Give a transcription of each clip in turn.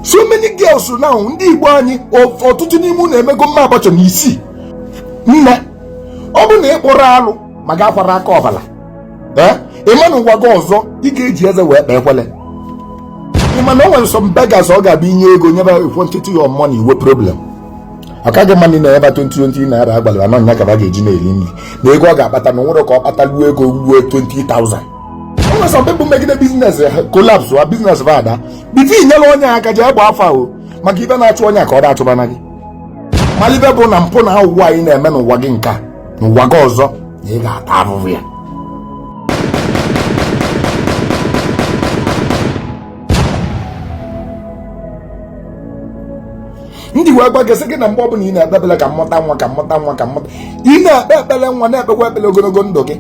So many girls now, ndị Igbo anyị, ọtụtụ n'ime unu emego mma abortion isii. Nne, ọ bụ na ị kpụrụ alụ ma ga akwara aka ọbala, ee, ịma na ụwa gị ọzọ ị ga-eji eze wee kpee ekwele. Ị ma na o nwere some beggars ọ ga-abịa inye ego nyebe quantity of money iwe problem aka gị money na ebe 2020 naira agbalịra na nya kaba ga-eji na-eri nri na ego ọ ga-akpata na nwere ka ọ kpataluo ego ruo 20,000. O nwere some people megide business collapse wa business ba ada before inyere onye aka jee gba afa o maka ibe na-achụ onye ka ọ da-achụbana gị. Malibe bụ na mpụ na aghụghọ anyị na-eme n'ụwa gị nka n'ụwa gị ọzọ na ị ga-ata ahụhụ ya. Ndị wee gwa gị sị gị na mgbe ọbụla ị na-ekpe ekpere ka mmụta nwa, ka mmụta nwa, ka mmụta, ị na-ekpe ekpere nwa, na-ekpekwa ekpere ogologo ndụ gị,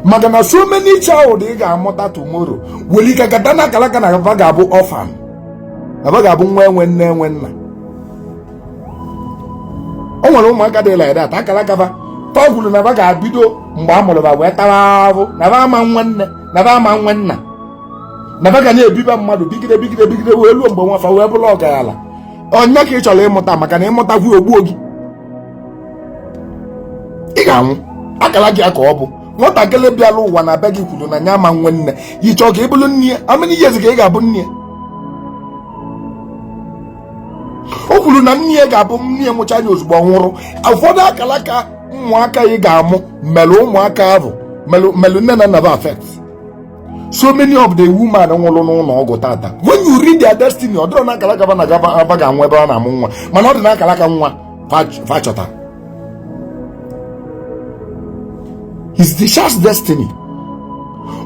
maka na so many child ị ga-amụta tomorrow were ike gata na akara aka na aba ga-abụ orphan, aba ga-abụ nwa enwe nne enwe nna. O nwere ụmụaka dị like that, akara aka fa kwuru na ba ga-abido mgbe a mụrụ ba wee tara ahụ, na ba ama nwe nne, na ba ama nwe nna, na ba ga na-ebiba mmadụ bigide bigide bigide wee luo mgbe nwafa wee bụrụ ọgaranya. Onye ka ị chọrọ ịmụta? Maka na ịmụtakwu ogbuo gị, ị ga-anwụ. Akara gị ka ọ bụ nwatakịrị bịara ụwa na be gị kwuru na nya ama nwe nne, ị chọọ ka ị bụrụ nne ya? How many years ka ị ga-abụ nne ya? O kwuru na nne ya ga-abụ nne ya mụcha anya ozugbo ọ nwụrụ. Ụfọdụ akara aka ụmụaka ị ga-amụ mere ụmụaka ahụ melụ nne na nna ba affect. So many of the women nwụrụ n'ụlọ ọgwụ tata, when you read their destiny, ọ dịrọ na akara aka na aba ga-anwụ ebe ọ na-amụ nwa, mana ọ dị na akara aka nwa fa chọta. Is the child's destiny.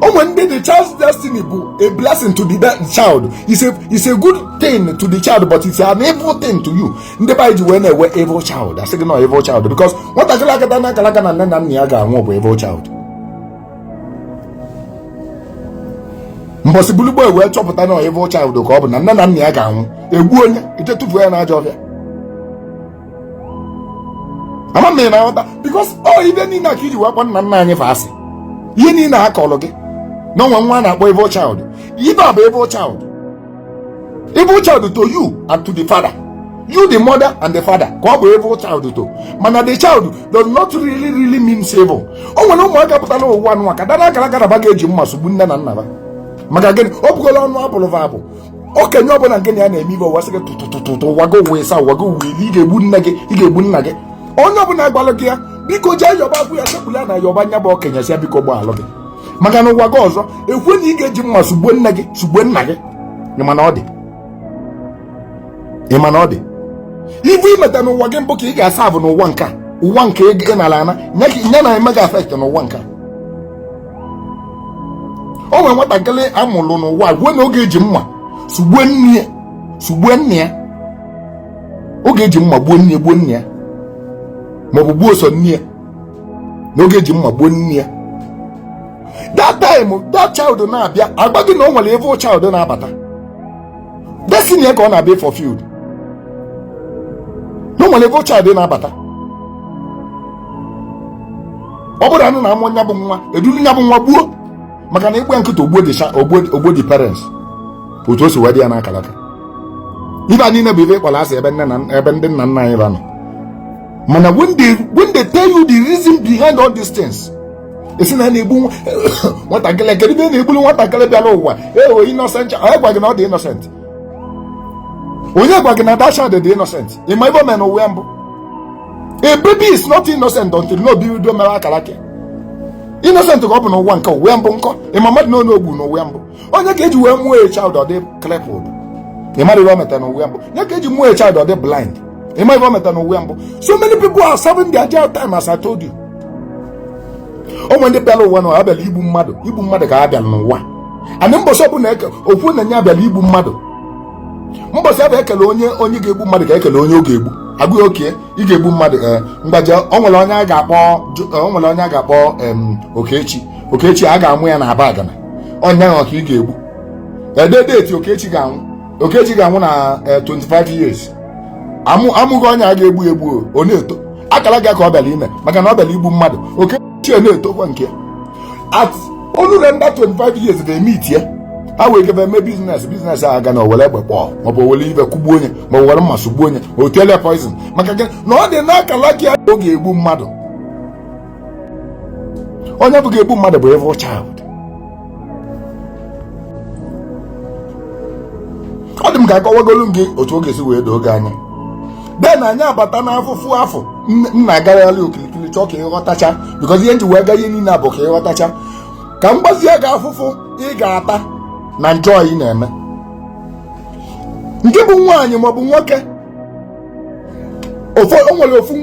O nwere ndị the child's destiny bụ a blessing to the child, it's a good thing to the child, but it's an evil thing to you. Ndị be anyị ji wee na-ewe evil child, asị gị na evil child, because nwatakịrị akata na akara aka na nne na nna ya ga-anwụ bụ evil child. Mbọsị bulugbo wee chọpụta na evil child ka ọ bụ na nne na nna ya ga-anwụ, egbu onye ije tụfuo ya n'ajọ ọfịa. Ama m na aghọta, because ọ ibe niile ka iji wee kpọ nna nna anyị fa asị, ihe niile ha kọrọ gị na onwe nwa na-akpọ evil child. Ibe a bụ evil child, evil child to you and to the father, you the mother and the father, ka ọ bụ evil child to, mana the child does not really really mean evil. O nwere ụmụaka pụtara ụwa nwa ka dara akara akara ba ga-eji mma sugbu nne na nna ba. Maka gịnị? Ọ bụgola ọnụ abụrụ va abụ okenye ọbụla nke na ya na-eme ibe ụwa sị gị tụtụtụtụ ụwa gị ụwa ịsa ụwa gị ụwa iri, ị ga-egbu nne gị, ị ga-egbu nna gị. Onye ọbụla gbalụ gị ya, biko jee yọba akwụ ya, sekpụla na yọba nya bụ okenye, sị ya biko gbaalụ gị, maka na ụwa gị ọzọ ekwe na ị ga-eji mma sugbuo nne gị, sugbuo nna gị. Ịma na ọ dị, ịma na ọ dị ibu imeta n'ụwa gị mbụ ka ị ga-asa abụ n'ụwa nke a, ụwa nke ị nara ana nya na-eme gị affect n'ụwa nke a. O nwere nwatakịrị amụrụ n'ụwa ruo na oge eji mma sugbuo nne ya, sugbuo nne ya, oge eji mma gbuo nne ya, gbuo nne ya, maọbụ gbuo so nne ya, n'oge eji mma gbuo nne ya. That time that child na-abịa agba gị na o nwere evil child na-abata, destiny ya ka ọ na-abịa fulfilled, na o nwere evil child na-abata. Ọ bụrụ anụ na amụ nya bụ nwa, eduru nya bụ nwa gbuo, maka na igbe nkịta ogbuo the parents, otu o si wee dị ya n'akara aka. Ibe a niile bụ ibe ịkpọrọ asị ebe nne na ebe ndị nna nna anyị ba nọ. Mana when they tell you the reason behind all these things, esi na na-egbu nwatakịrị. Kedu ebe na-egburu nwatakịrị bịara ụwa ewe innocent? Onye gwa gị na ọ dị innocent? Onye gwa gị na that child dị innocent? Ịma ebe o mere n'ụwa ya mbụ? A baby is not innocent until na obido mere akara aka. Innocent ka ọ bụ n'ụwa nke ụwa ya mbụ nkọ. Ịma mmadụ na onye ogbu n'ụwa ya mbụ, onye ka eji wee mụọ a child ọ dị crippled? Ịmara ihe o metara n'ụwa ya mbụ? Nye ka eji mụọ a child ọ dị blind? Ịma ihe o metara n'ụwa ya mbụ? So many people are serving their jail time, as I told you. O nwere ndị bịara ụwa na abịala igbu mmadụ, igbu mmadụ ka ha bịara n'ụwa. And mbọsị ọbụla okwu na nye abịala igbu mmadụ, mbọsị abịa ekele onye onye ga-egbu mmadụ ka ekele onye ọ ga-egbu, agụghị oke ị ga-egbu mmadụ. Ee, mgbaje o nwere onye a ga-akpọ, o nwere onye a ga-akpọ Okechi. Okechi a ga-amụ ya na aba agana, onye ahụ ka ị ga-egbu. Ede date Okechi ga-anwụ, Okechi ga-anwụ na 25 years. Amụghị onye a ga-egbu egbu, ọ na-eto akara gị ka ọ bịara ime, maka na ọ bịara igbu mmadụ. Okechi na-etokwa nke at olure nda 25 years ga-eme itie Ha wee kebe eme business, business a aga na owere egbe kpọọ, maọbụ owere ibe kụgbuo onye, ma were mma sụgbuo onye, ma o tiele poison. Maka gịnị? Na ọ dị n'akala aka ya ọ ga-egbu mmadụ. Onye bụ ga-egbu mmadụ bụ evil child. Ọ dị m ka akọwagolu m gị otu ọ ga-esi wee doo gị anya. Then anyị abata n'afụfụ afọ m na-agagharị okirikiri chọọ ka ịghọtacha, because ihe m ji wee gaa ihe niile bụ ka ịghọtacha, ka m gbazie gị afụfụ ị ga-ata na njọ ị na-eme. Nke bụ nwaanyị maọbụ nwoke, o nwere ofu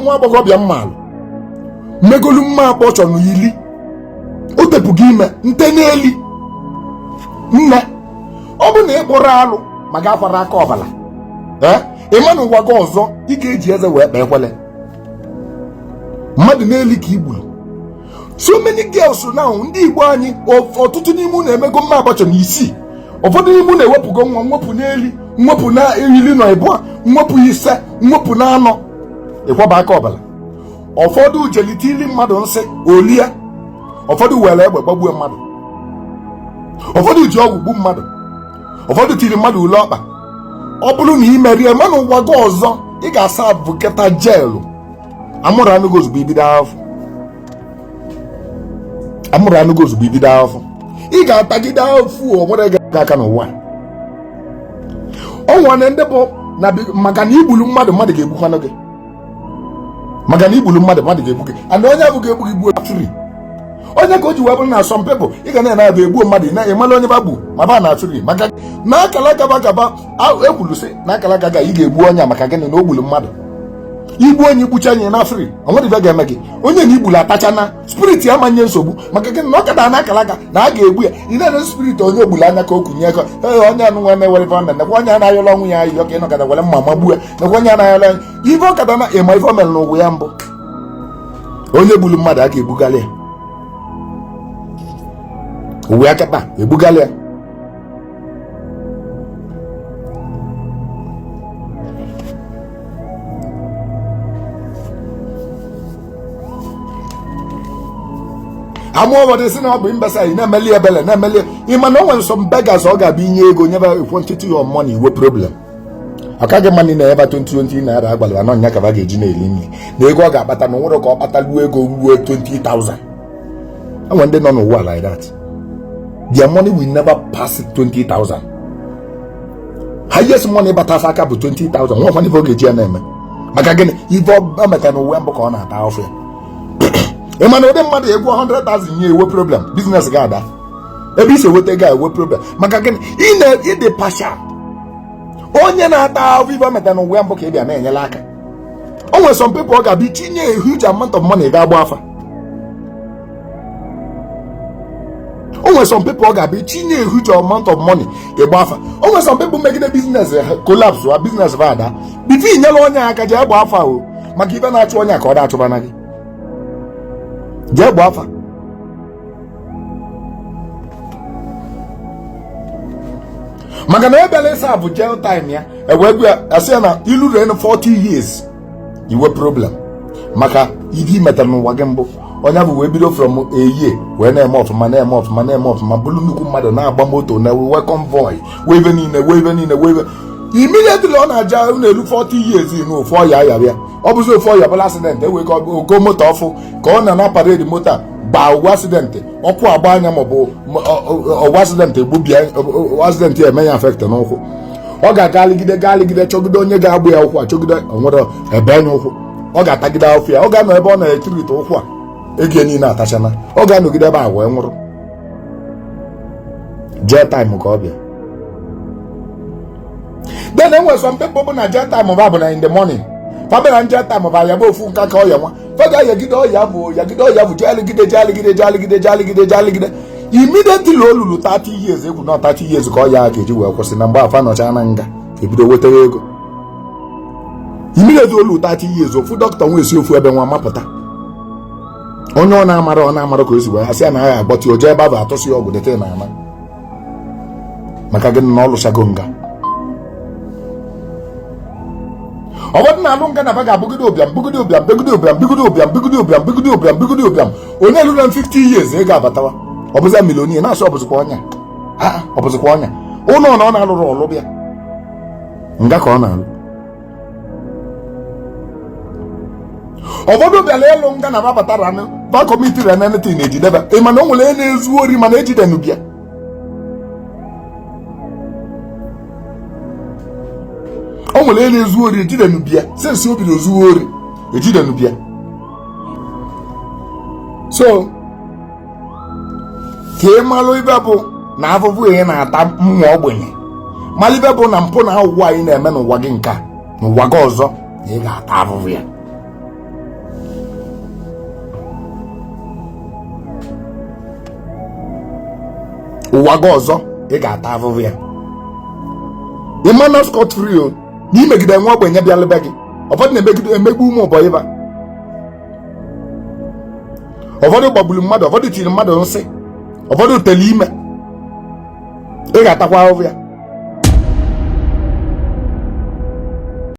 nwa agbọghọbịa mmalụ megolu mma abortion ili o tepụgo ime nte n'eli nne. Ọ bụ na ị kpụrụ alụ ma ga akwara aka ọbara, ee, ịma na ụwa gị ọzọ ị ga-eji eze wee kpee ekwele mmadụ n'eli ka i gburu. So many girls now, ndị Igbo anyị, ọtụtụ n'ime unu emego mma abortion isii, ụfọdụ n'ime unu ewepụgo nwa, mwepụ n'eli, mwepụ na iri na ịbụọ, mwepụ ise, mwepụ na anọ, ịkwaba aka ọbara. Ụfọdụ jelite ili mmadụ nsị olie, ụfọdụ were egbe gbagbuo mmadụ, ụfọdụ ji ọgwụ gbu mmadụ, ụfọdụ tiri mmadụ ule ọkpa. Ọ bụrụ na ị merie, mana ụwa gị ọzọ ị ga-asa bụ keta jeelu. Amụrụ anụgo ozugbo ibido afọ, amụrụ anụgo ozugbo ibido afọ, ị ga-atagide afụ o nwere gị aka n'ụwa. O nwere ndị bụ na maka na igburu mmadụ, mmadụ ga-egbukwanụ gị. Maka na igburu mmadụ, mmadụ ga-egbu gị. And onye abụ ga-egbu gị gbuo free. Onye ka o ji wee bụrụ na some people ị ga na-ene abụ egbuo mmadụ, ị mara onye ba gbu ma ba na free. Maka na akala gaba gaba ekwuru sị na akala gaga ị ga-egbu onye a, maka gịnị? Na o gburu mmadụ. Igbu onye, igbucha onye na free, o nwere ife ga-eme gị. Onye na igburu atacha na spirit ya manye nsogbu. Maka gịnị? Na ọ kada na akala aka na a ga-egbu ya. Ị na-ene spirit onye ogbulu anya ka o kunye ego. Ee, onye anụ nwa mewere ife ome, nekwa onye a na-ayọrọ ọnwụ ya ayọ ka ị nọkọta were mma magbuo ya, nekwa onye a na-ayọrọ ya ife ọkada na ịma ife o mere n'ụwa ya mbụ. Onye gburu mmadụ, a ga-egbugalị ya uwe akata, egbugalị ya. Ama ụfọdụ sị na ọ bụ imbecile na-emeli ebele na-emeli. Ịma na o nwere some beggars ọ ga-abịa inye ego nyebe quantity of money, iwe problem. Ọ kaghị mma na ebe 20 naira agbalị anọ nya ka ba ga-eji na-eri nri na ego ọ ga-akpata na nwere ka ọ kpataluo ego ruo 20,000. Enwere ndị nọ n'ụwa like that, their money will never pass 20,000. Highest money batasa aka bụ 20,000. Nwa ife ọ ga-eji ya na-eme. Maka gịnị? Ife ọ metara n'ụwa mbụ ka ọ na-ata afọ ya. Ị ma na ụdị mmadụ egwu 100,000 nye ewe problem, business ga-ada, ebe isi eweta ego ewe problem. Maka gịnị? Ịdị partial. Onye na-ata ahụhụ ife metara n'ụwa mbụ ka ị bịa na-enyere aka. O nwere some people ọ ga-abịa tinye a huge amount of money ga-agba afa. O nwere some people ọ ga-abịa tinye a huge amount of money ịgba afa. O nwere some people megide business collapse wa, business ba ada. Before inyere onye aka, jee gba afa o, maka ife na-achụ onye ka ọ da-achụbana gị. Jee gba afa. Maka na ebịala ịsa bụ jail time ya, ewee gwa ya, asị ya na ilu rue 40 years iwe problem, maka ihe imetara n'ụwa gị mbụ. Onye bụ wee bido from a year wee na-eme ọfụma, na-eme ọfụma, na-eme ọfụma, bụrụ nnukwu mmadụ, na-agba moto na wee convoy wee ibe niile, wee ibe niile, wee ibe. Immediately ọ na-aja na-elu 40 years na ofu ọya ya bịa, ọ bụzi ofu ọya bụla accident, ewee ka ogo moto ọfụ ka ọ na na parade moto a gbaa ụgwọ accident, ọkụ agba anya, maọbụ ọgwụ accident egbubia, accident eme ya affect n'ụkwụ. Ọ ga-agaligide galigide chọgide onye ga-agbụ ya ụkwụ, achọgide onwere ebe anya ụkwụ, ọ ga-atagide afọ ya. Ọ ga-anọ ebe ọ na-etirite ụkwụ a, ego niile atachana, ọ ga-anọgide ebe a wee nwụrụ. Jail time ka ọ bịa. Then enwere some people bụ na jail time ba bụ na in the morning fa bịara jail time ba ya bụ ofu nka ka ọya nwa fa ga-ayagide ọya bụ yagide ọya bụ jealigide jealigide jealigide jealigide jealigide. Immediately o lulu 30 years, egwu na 30 years ka ọya ga-eji wee kwụsị. Na mgbe afa nọcha na nga ebido wetara ego. Immediately o lulu 30 years, ofu dọkịta nwa esi ofu ebe nwa mapụta onye ọ na-amara, ọ na-amara ka o si wee asị ya na agha agbọtị oje ebe ahụ atụsị ọgwụ dete na ama. Maka gịnị? Na ọ lụchago nga. Ọ bụrụ na alụ nga na ba ga-abụgide ụbịam, bugide ụbịam, bugide ụbịam, bugide ụbịam, bugide ụbịam, bugide ụbịam, bugide ụbịam. Onye lụrụ na 50 years, ego abatawa, ọ bụzia millionaire na-asị ọ bụzikwa ọnya. A ọ bụzikwa ọnya ụlọ na ọ na-alụrụ ọlụ bịa nga ka ọ na-alụ. Ụfọdụ bịara ịlụ nga na babatara ba commitiri anything ejidebe. Ị ma na o nwere na-ezu ori mana ejidenu bịa. O nwere na-ezu ori ejidenu bịa since o bido zuo ori ejidenu bịa. So ka ị malụ ibe bụ na afụfụ ị na-ata nwa ogbenye, malụ ibe bụ na mpụ na aghụghọ anyị na-eme n'ụwa gị nke a n'ụwa gị ọzọ na ị ga-ata afụfụ ya. Ụwa gị ọzọ ị ga-ata afụfụ ya. Ị ma na scot free o na imegide nwa ogbenye bịalụ be gị. Ụfọdụ na-emegide emegbu ụmụ ụbọyị ba, ụfọdụ gbagburu mmadụ, ụfọdụ tiri mmadụ nsị, ụfọdụ tere ime. Ị ga-atakwa ahụhụ ya.